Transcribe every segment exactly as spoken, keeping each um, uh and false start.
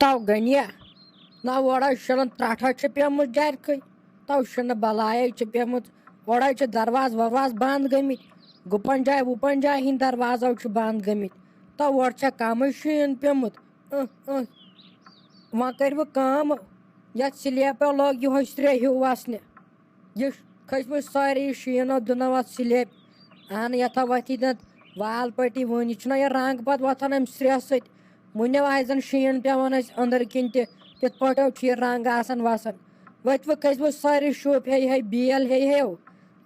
تو گٔنیہ نہ اورے شُرن ترٛٹھا چھِ پیمٕژ گرِکٕے، تو شُنہٕ بلایے چھِ پیمٕژ۔ اورے چھِ دروازٕ وروازٕ بنٛد گٔمٕتۍ، گُپن جایہِ وُپن جایہِ ہٕنٛدۍ دروازو چھِ بنٛد گٔمٕتۍ۔ تو اورٕ چھےٚ کمٕے شیٖن پیومُت۔ اۭں، اۭں۔ وۄنۍ کٔرِو کٲم، یتھ سلیپو لوگ یِہوے سرٛیٚہیوٗ وسنہِ۔ یہِ کھٔتۍ وۄنۍ سٲری شیٖنو دِنو اَتھ سِلیپ۔ اَہن، یَتھ ہا وَتھی نہٕ وال پٲٹھی وُنہِ۔ یہِ چھُنہ یہِ رنٛگ پَتہٕ وۄتھان اَمہِ سرٛیٚہہ سۭتۍ۔ وُنہِ آسہِ زَن شیٖن پٮ۪وان اَسہِ أنٛدٕرۍ کِنۍ تہِ، تِتھ پٲٹھۍ چھُ یہِ رنٛگ آسان وَسان۔ ؤتھۍ وۄنۍ کھٔتۍ وۄنۍ سٲری شوٗب ہے ہے بیل ہے ہے۔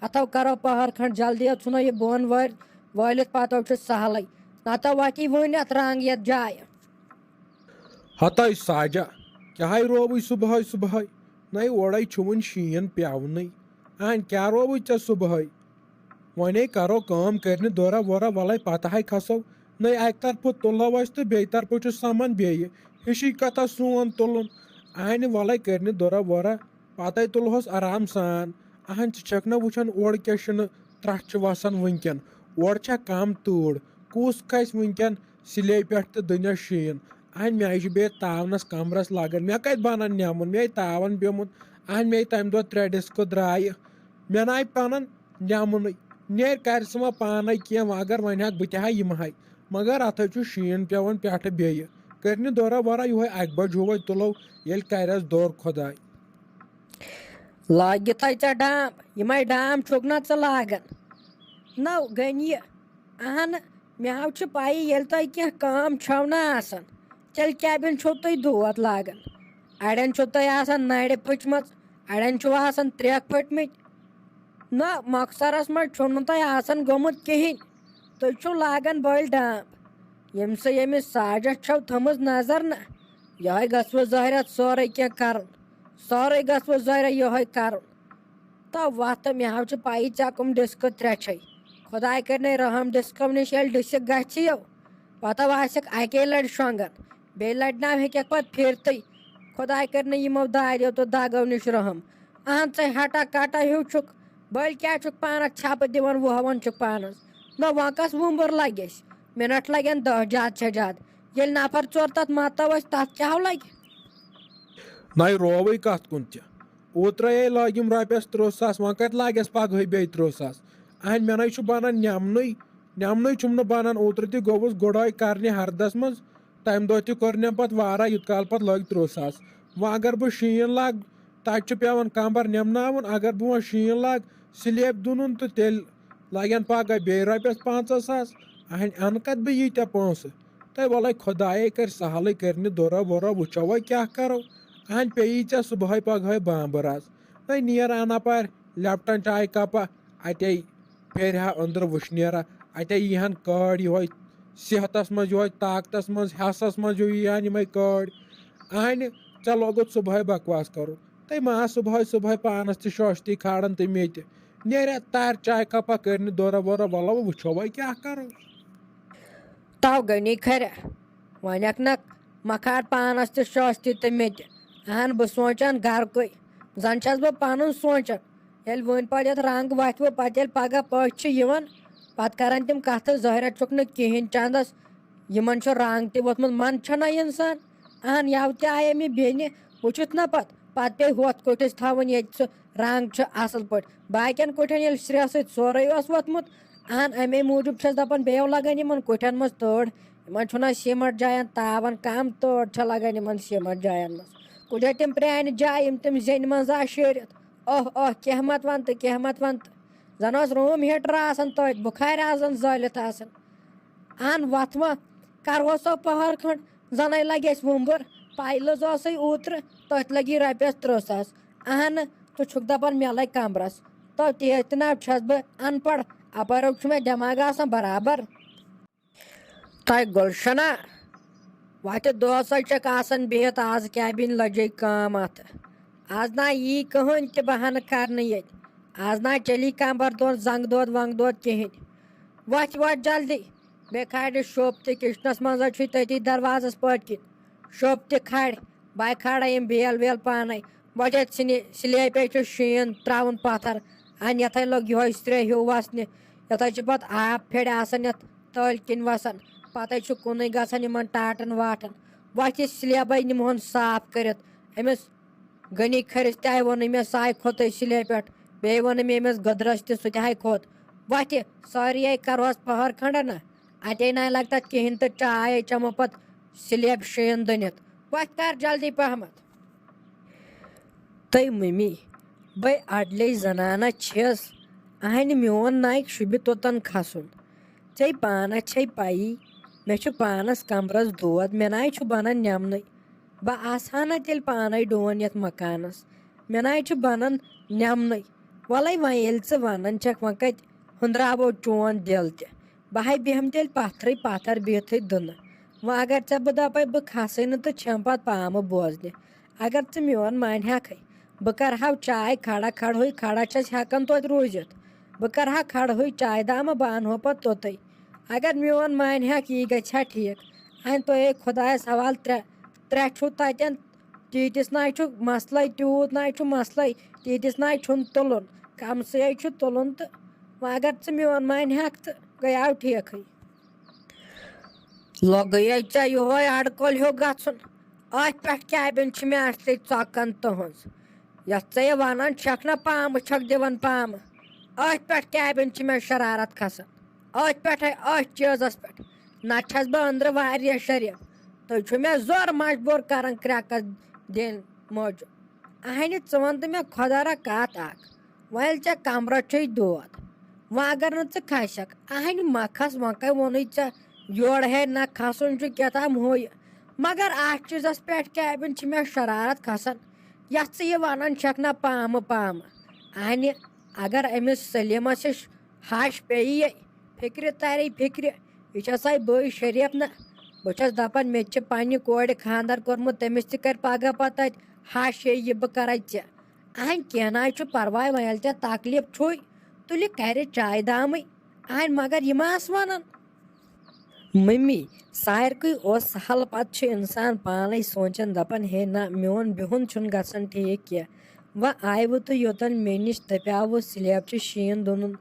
اَتھو کَرو پَہر کھنٛڈ جلدی، اَتھ ژھٕنو یہِ بۄن وٲرۍ وٲلِتھ، پَتہٕ چھُ سہلٕے۔ نَتہٕ وَتھی وُنہِ اَتھ رنٛگ یَتھ جایہِ۔ ہتاے ساجا، کیٛاہ رووٕے صبحٲے صبحٲے؟ نَے اورَے چھُ وُنہِ شیٖن پٮ۪ونٕے۔ اَہَن کیٛاہ رووٕے ژےٚ صبحٲے؟ وۄنے کرو کٲم، کٔرنہِ دورہ وورہ، وَلَے پتہٕ ہَے کھسو۔ نَے اَکہِ طرفہٕ تُلو أسۍ تہٕ بیٚیہِ طرفہٕ چھُ سَمان بیٚیہِ۔ ہِشی کتھا سون تُلُن۔ اَہَنہِ وَلَے کٔرنہِ دورہ وورہ، پتے تُلہوس آرام سان۔ اَہَن ژٕ چھَکھ نہ وٕچھان اورٕ کیٛاہ چھُنہٕ ترٛٹھ چھِ وَسان وٕنکٮ۪ن۔ اورٕ چھےٚ کم تۭر۔ کُس کھسہِ وٕنکٮ۪ن سِلے پٮ۪ٹھ تہٕ دٕنٮ۪س شیٖن؟ اہن، مےٚ چھُ بیٚیہِ تاونس کمرس لگان، مےٚ کتہِ بنان نٮ۪مُن؟ مےٚ ہے تاون پیومُت۔ اہن، مےٚ ہے تمہِ دۄہ ترٛےٚ ڈسکہٕ درٛایہِ، مےٚ نہ آیہِ پنن نٮ۪مُنٕے۔ نیرِ کرِ سُہ وۄنۍ پانے کینٛہہ، وۄنۍ اگر وۄنۍ ہٮ۪کہٕ بہٕ تہِ ہا یِمہٕ ہا، مگر اتھ ہے چھُ شیٖن پیوان پٮ۪ٹھٕ بیٚیہِ۔ کٔرۍ نہٕ دورہ ورہ، یِہوے اکہِ بجہِ ہیوٗ وۄنۍ تُلو، ییٚلہِ کرٮ۪س دورٕ خۄداے۔ لٲگِتھ ہے ژےٚ ڈام، یِمے ڈام چھُکھ نہ ژٕ لاگان؟ نو گٔنۍ یہِ۔ اہن، مےٚ حظ چھِ پَیی، ییٚلہِ تۄہہِ کینٛہہ کٲم چھَو نہ آسان، تیٚلہِ کیٛابِن چھُو تُہۍ دود لاگان؟ اَڑٮ۪ن چھُو تۄہہِ آسان نَرِ پھٔچمٕژ، اَڑٮ۪ن چھُو آسان ترٛیک پھٔٹمٕتۍ۔ نہ، مۄخصرس منٛز چھُنہٕ تۄہہِ آسان گوٚمُت کِہیٖنۍ۔ تُہۍ چھِو لاگان بٔلۍ ڈانٛپ۔ ییٚمہِ سۭتۍ ییٚمِس ساجس چھَو تھٲمٕژ نظر نہ، یِہوٚے گژھوٕ ظٲہرت سورُے کینٛہہ کَرُن۔ سورُے گژھوٕ ظٲہرہ یِہوٚے کَرُن۔ تو وۄتھ، مےٚ حظ چھِ پَیی ژےٚ کٕم ڈِسکہٕ ترٛےٚ چھے۔ خۄداے کَرِ نے رحم، ڈِسکو نِش ییٚلہِ ڈِسِک گژھِ یو، پَتہٕ آسٮ۪کھ اَکے لَٹہِ شۄنٛگان، بیٚیہِ لَٹہِ نہ ہیٚکٮ۪کھ پَتہٕ پھِرتھٕے۔ خۄداے کَرِ نے یِمو دادیو تہٕ دَگو نِش رحم۔ اہن، ژے ہٹا کٹا ہیوٗ چھُکھ، بٔلۍ کیٛاہ چھُکھ پانس چھاپہٕ دِوان، وُہوان چھُکھ پانس۔ نہ، وۄنۍ کس وُمبُر لگٮ۪س؟ منٹ لگن دہ زیادٕ چھےٚ زیادٕ۔ ییٚلہِ نفر ژور تتھ متو ٲسۍ، تتھ کیٛاہ لگہِ؟ نَے رووٕے کتھ کُن تہِ۔ اوترے ہے لٲگِم رۄپیس ترٕٛہ ساس، وۄنۍ کتہِ لاگٮ۪س پگہٕے بیٚیہِ ترٕٛہ ساس؟ اہن، مےٚ نَے چھُ بنان نٮ۪منٕے، نٮ۪منٕے چھُم نہٕ بنان۔ اوترٕ تہِ گوٚوُس گُڈٲے کرنہِ ہردس منٛز، تَمہِ دۄہ تہِ کوٚر نٮ۪م پَتہٕ وارہ، یوٗت کال پَتہٕ لٲگۍ ترٕٛہ ساس۔ وۄنۍ اگر بہٕ شیٖن لاگہٕ، تَتہِ چھُ پٮ۪وان کَمبَر نٮ۪مناوُن۔ اگر بہٕ وۄنۍ شیٖن لاگہٕ، سِلیب دُنُن، تہٕ تیٚلہِ لَگن پَگاہ بیٚیہِ رۄپیَس پنٛژاہ ساس۔ اَہَنہِ اَنہٕ کَتہِ بہٕ ییٖتیٛاہ پونٛسہٕ؟ تہٕ وَلَے خۄدایے کَرِ سہلٕے، کَرِ نہٕ دورہ وورہ، وٕچھو وۄنۍ کیٛاہ کَرو۔ اَہَنہِ پیٚیی ژےٚ صُبحٲے پَگہٲے بامبر آز۔ نَے نیر اَنہٕ اَپارِ لیپٹن چاے کَپا، اَتے پھیرِ ہا أنٛدرٕ وٕشنیرا، اَتے یی ہن کٲڑۍ یِہوٚے صحتس منٛز، یِہوٚے طاقتس منٛز، حیسس منٛز یِیہِ ہن یِمے کٲڑۍ۔ اہنہِ، ژےٚ لوگُتھ صُبحٲے بکواس کرُن۔ تَے ما صُبحٲے صُبحٲے پانس تہِ شوشتی کھالان تہٕ مےٚ تہِ۔ نیرِ تارِ چاے کپا، کٔرۍ نہٕ دورہ ورہ، وَلہٕ وۄنۍ وٕچھو وۄنۍ کیٛاہ کرو۔ تو گٔے نی کھرِ۔ وۄنۍ اکھ نہ مکھار پانس تہِ شوشتی تہٕ مےٚ تہِ۔ اہن، بہٕ سونٛچان گرکُے۔ زن چھَس بہٕ پنُن سونٛچان۔ ییٚلہِ وۄنۍ پتہٕ یتھ رنگ وۄتھِ وۄنۍ، پتہٕ ییٚلہِ پگاہ پٔژھۍ چھِ یِوان، پتہٕ کرن تِم کتھٕ، ظٲہرہ چھُکھ نہٕ کِہیٖنۍ چندس۔ یِمن چھُ رنگ تہِ ووٚتھمُت، من چھَنہ انسان۔ اہن، یَوٕ تہِ آیے مےٚ بیٚنہِ، وٕچھُتھ نہ پتہٕ، پتہٕ پیٚیہِ ہۄتھ کُٹھِس تھاوُن، ییٚتہِ سُہ رنگ چھُ اصل پٲٹھۍ۔ باقین کُٹھٮ۪ن ییٚلہِ سرٛیٚہہ سۭتۍ سورُے اوس ووٚتھمُت، اہن، امے موٗجوٗب چھَس دپان، بیٚیو لگان یِمن کُٹھٮ۪ن منٛز تۭر۔ یِمن چھُنہ سیٖمٹ جاین تاون کم، تۭر چھےٚ لگان یِمن سیٖمٹ جاین منٛز۔ کُجا تِم پرٛانہِ جایہِ، یِم تِم زیٚنہِ منٛز آسہٕ شیٖرِتھ۔ اوہ، اوہ، کیٛاہ مت ون تہٕ، کیٛاہ مت ون تہٕ۔ زن اوس روٗم ہیٖٹر آسان تٔتھۍ، بُخارِ آسان زٲلِتھ آسان۔ اہن، وۄتھ وۄنۍ کرہوس سۄ پہر کھنٛڈ، زنے لگہِ اَسہِ وُمبُر۔ پایلٕز اوسے اوترٕ، تٔتھۍ لگی رۄپیس ترٕٛہ ساس۔ اہن، ژٕ چھُکھ دپان مےٚ لگہِ کمرس۔ تو تیز تہِ نہ چھَس بہٕ ان پڑھ، اپٲرۍ چھُ مےٚ دٮ۪ماغ آسان برابر۔ تۄہہِ گُلشنہ، وَتہِ دۄہسٕے چھَکھ آسان بِہِتھ، آز کیٛاہ بیٚنہِ لٔجے کٲم اَتھ؟ آز نہ یی کٕہٕنۍ تہِ بہانہٕ کرنہٕ ییٚتہِ۔ آز نہ چلی کمبر دود، زنٛگہٕ دود، ونٛگہٕ دود کِہیٖنۍ۔ وۄتھ، وۄتھ جلدی۔ بیٚیہِ کھالہِ شوٚپ تہِ، کچنس منٛز حظ چھُے تٔتی دروازس پٔتۍ کِنۍ۔ شوٚپ تہِ کھالہِ، بہٕ کھالے یِم بیل ویل پانے۔ وۄنۍ چھِ سِنہِ-، سِلیپے چھُ شیٖن ترٛاوُن پتھر۔ اَنہِ یَتھے لوٚگ یِہوٚے سرٛیٚہہ ہیوٗ وَسنہِ۔ یَتھ حظ چھِ پتہٕ آب پھیٚرِ آسان یَتھ تٔلۍ کِنۍ وَسان۔ پتہٕ حظ چھُ کُنُے گژھان یِمن ٹاٹن واٹن۔ وۄتھِ سلیبے نِمہون صاف کٔرِتھ۔ أمِس غنی کھٔرِس تہِ ہاے ووٚنُے مےٚ، سُہ ہاے کھوٚتُے سلیبہِ پٮ۪ٹھ۔ بیٚیہِ ووٚنُے مےٚ أمِس گٔدرس تہِ، سُہ تہِ ہاے کھوٚت۔ وۄتھِ، سٲرِیے کرہوس پٔہر کھنڈ نہ۔ اتے نہ لگہِ تتھ کِہینۍ تہٕ چاے چمو پتہٕ سلیب شیٖن دٔنِتھ۔ وۄتھ کر جلدی پہمتھ۔ تٔے مٔمی، بے اڈلے زنانہ چھَس، اہنہِ میون نایہِ شوٗبہِ توٚتن کھسُن۔ ژے پانس چھے پَیی، مےٚ چھُ پانس کمرس دود، مےٚ نایہِ چھُ بنان نٮ۪منٕے۔ بہٕ آسہٕ ہا نہ تیٚلہِ پانے ڈون یتھ مکانس، مےٚ نایہِ چھُ بنان نٮ۪منٕے۔ وَلَے وۄنۍ ییٚلہِ ژٕ ونان چھکھ، وۄنۍ کتہِ ہُنٛدراوو چون دِل تہِ؟ بہٕ ہاے بیٚہمہٕ تیٚلہِ پتھرٕے پتھر بِہتھٕے دٕنہٕ۔ وۄنۍ اگر ژےٚ بہٕ دپے بہٕ کھسے نہٕ تہٕ چھٮ۪م پتہٕ پامہٕ بوزنہِ۔ اگر ژٕ میون مانہِ ہکھے، بہٕ کرٕ ہا چاے کھڑا کھڑہٕے کھڑا چھَس ہٮ۪کان توتہِ روٗزِتھ۔ بہٕ کرٕ ہا کھڑہٕے چاے دامہٕ، بہٕ انہٕ ہو پتہٕ توٚتُے۔ اگر میون مانہِ ہکھ، یی گژھِ ہا ٹھیٖک۔ انہِ تۄہے خۄدایس حوالہٕ ترٛےٚ، ترٛےٚ چھُو تتٮ۪ن، تیٖتِس ناے چھُ مسلے، تیوٗت ناے چھُ مسلے، تیٖتِس ناے چھُنہٕ تُلُن، کمسٕے چھُ تُلُن تہٕ وۄنۍ اگر ژٕ میون مانہِ ہکھ تہٕ گٔیاو ٹھیکھٕے۔ لۄگٕے ژےٚ یِہوے اڑکۄل ہیوٗ گژھُن۔ أتھۍ پٮ۪ٹھ کیبن چھِ مےٚ اصلی ژۄکان تُہنٛز۔ یتھ ژےٚ یہِ ونان چھکھ نہ پامہٕ چھکھ دِوان پامہٕ، أتھۍ پٮ۪ٹھ کیبن چھِ مےٚ شرارت کھسان۔ أتھۍ پٮ۪ٹھے، أتھۍ چیٖزس پٮ۪ٹھ۔ نتہٕ چھس بہٕ أنٛدرٕ واریاہ شریف۔ تُہۍ چھِو مےٚ زورٕ مجبوٗر کران کرٛٮ۪کس دِنۍ موٗجوٗب۔ اہنہِ، ژٕ وَن تہٕ مےٚ خۄدا را کَتھ اَکھ۔ وۄنۍ ییٚلہِ ژےٚ کمرَس چھُے دود، وۄنۍ اگر نہٕ ژٕ کھسکھ، اہنہِ مہ کھس، وۄنۍ کَے ووٚنُے ژےٚ یورٕ ہے نہ کھسُن چھُ کیٛاہ تام ہُہ یہِ۔ مگر اَتھ چیٖزَس پٮ۪ٹھ کیٛابِن چھِ مےٚ شرارت کھسان، یَتھ ژٕ یہِ وَنان چھَکھ نہ پامہٕ پامہٕ۔ اہنہِ، اگر أمِس سلیٖمَس ہِش ہَش پیٚیہِ یے، فِکرِ تَرے فِکرِ، یہِ چھےٚ سَے بٔے شریٖف نہ۔ بہٕ چھَس دَپان، مےٚ تہِ چھِ پنٛنہِ کورِ خانٛدر کوٚرمُت، تٔمِس تہِ کَرِ پَگاہ پَتہٕ تَتہِ ہَش یے یہِ بہٕ کَرَے ژےٚ۔ اہن، کینٛہہ نہ حظ چھُ پَرواے، وۄنۍ ییٚلہِ ژےٚ تکلیٖف چھُے، تُلہِ کَرِ چایہِ دامٕے۔ اہن، مگر یہِ ما آسہٕ وَنان؟ مٔمی، ساروٕے اوس سہل، پَتہٕ چھُ اِنسان پانَے سونٛچان، دَپان، ہے نہ، میون بِہُن چھُنہٕ گژھان ٹھیٖک کینٛہہ۔ وۄنۍ آیوٕ تُہۍ یوٚتَن مےٚ نِش، دَپیٛاوٕ سلیب چھُ شیٖن دُنُن،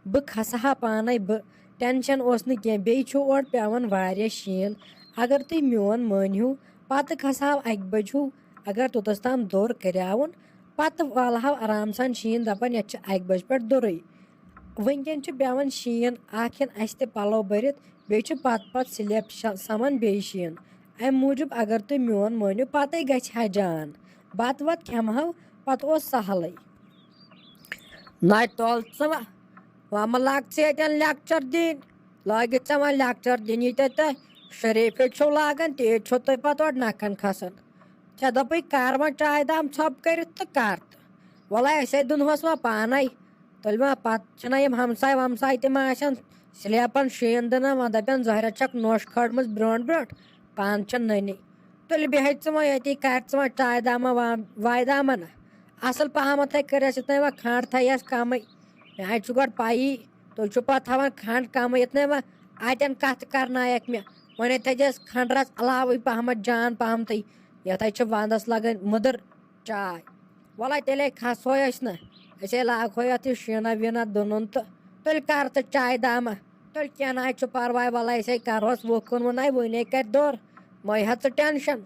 بہٕ کھسہٕ ہا پانَے، بہٕ ٹٮ۪نشَن اوس نہٕ کینٛہہ۔ بیٚیہِ چھُ اورٕ پٮ۪وان واریاہ شیٖن۔ اگر تُہۍ میون مٲنِو، پَتہٕ کھسہٕ ہاو اَکہِ بَجہِ ہیوٗ، اگر توٚتَس تام دوٚر کَریٛاوُن، پَتہٕ والہٕ ہاو آرام سان شیٖن، دَپان یَتھ چھِ اَکہِ بَجہِ پٮ۪ٹھ دوٚرُے۔ وٕنکٮ۪ن چھُ پٮ۪وان شیٖن، اَکھ ہَن اَسہِ تہِ پَلو بٔرِتھ، بیٚیہِ چھُ پَتہٕ پَتہٕ سلیب شَ-، سَمان بیٚیہِ شیٖن۔ اَمہِ موٗجوٗب اگر تُہۍ میون مٲنِو، پَتَے گژھِ ہا جان۔ بَتہٕ وَتہٕ کھٮ۪مہٕ ہاو، پَتہٕ اوس سَہلٕے۔ نَے تۄل ژٕ وۄنۍ، وۄنۍ مہ لاگ ژٕ ییٚتٮ۪ن لیکچر دِنۍ۔ لٲگِتھ ژےٚ وۄنۍ لیکچر دِنہِ ییٚتٮ۪تھ تۄہہِ شریٖفٕے چھِو لاگان، تی چھِو تُہۍ پَتہٕ اورٕ نَکھَن کھسان۔ ژےٚ دوٚپُے کَر وۄنۍ چایہِ دام ژھۄپہٕ کٔرِتھ تہٕ کَر تہٕ۔ وَلَے أسے دِنہوس وۄنۍ پانَے۔ تُلہِ وۄنۍ پَتہٕ چھِنہ یِم ہمساے ومساے تہِ ما آسن، سلیپَن شیٖن دِنہ، وۄنۍ دَپن زہرہ چھَکھ نوٚش کھٲڑمٕژ برونٛٹھ برونٛٹھ، پانہٕ چھَنہٕ نٔنی۔ تُلہِ بیٚہے ژٕ وۄنۍ ییٚتی، کَر ژٕ وۄنۍ چایہِ دامہ وا-، وایہِ دامہ نہ۔ اَصٕل پَہمَتھَے کٔرِس یِتھ نَے وۄنۍ کھنٛڈ تھایَس کَمٕے۔ مےٚ حظ چھُ گۄڈٕ پَیی، تُہۍ چھُو پَتہٕ تھاوان کھنٛڈ کَمٕے، یِتھ نَے وۄنۍ اَتٮ۪ن کَتھ کَرنایَکھ مےٚ۔ وۄنۍ تھٲیزٮ۪س کھنٛڈرَس علاوٕے پَہمَتھ، جان پَہمَتھٕے۔ یَتھ حظ چھِ وَنٛدَس لَگان مٔدٕر چاے۔ وَلَے تیٚلے کھسہوے أسۍ نہ، أسے لاگہوے اَتھ یہِ شیٖنہ ویٖنہ دُنُن تہٕ تیٚلہِ کَر تہٕ چایہِ دامہ۔ تیٚلہِ کینٛہہ نہ حظ چھُ پَرواے، وَلَے أسے کَرہوس وُکھُن وُنَے، وُنے کَرِ دوٚر۔ مَے ہَہ ژٕ ٹٮ۪نشَن۔